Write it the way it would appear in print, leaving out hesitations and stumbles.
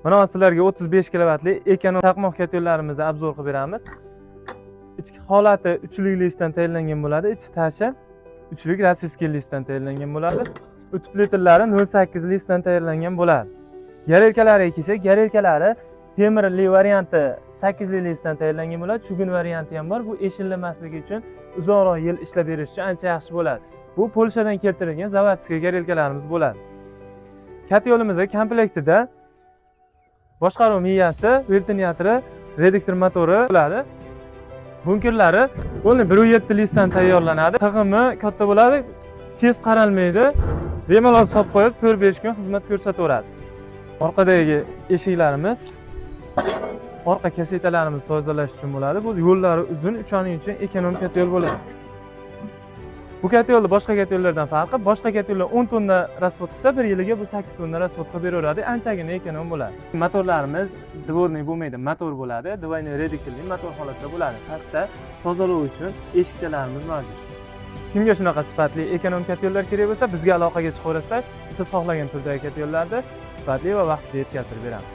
Mana sizlarga 35 kilovatli ekonom taqmoq kotellarimizni obzor qilib beramiz. Ichki holati 3lik listdan tayyorlangan bo'ladi, ichi tashi 3lik rossiyskiy listdan tayyorlangan bo'ladi. Утеплительlari 0.8 listdan tayyorlangan bo'ladi. Gorelkalariga kelsak, gorelkalari temirli varianti 8lik listdan tayyorlangan bo'ladi. Chugun varianti ham bor. Bu eshilmasligi uchun uzoqroq yil ishlab berish uchun ancha yaxshi bo'ladi. Bu Polshadan keltirilgan zavodskiy gorelkalarimiz bo'ladi. Kotelimizda komplektida boshqaruv miyasi, ventilyatori, reduktor motori bo'ladi. Bunkerlari o'nli 1.7 listdan tayyorlanadi. Tig'imi katta bo'ladi, tez qaralmaydi. Bemalol solib qo'yib 4-5 kun xizmat ko'rsataveradi. Orqadagi eshiklarimiz, orqa kasetalarimizni tozalash uchun bo'ladi. Bu yo'llari uzun, o'shaning uchun ekonom kotel bo'ladi. Bu kotelni boshqa kotellardan farqi, boshqa kotellar 10 tonna rasxod qilsa, bir yiliga bu 8 tonna rasxod qilib beraveradi. Anchagina ekonom bo'ladi. Motorlarimiz dvorniy bo'lmaydi, motor bo'ladi. Dvoyniy reduktorli motor holatida bo'ladi. Pastda tozalov uchun eshikchalarimiz mavjud. Kimga shunaqa sifatli ekonom kotellar kerak bo'lsa, bizga aloqaga chiqaverasizlar. Siz xohlagan turdagi kotellarni sifatli va vaqtida yetkazib beramiz.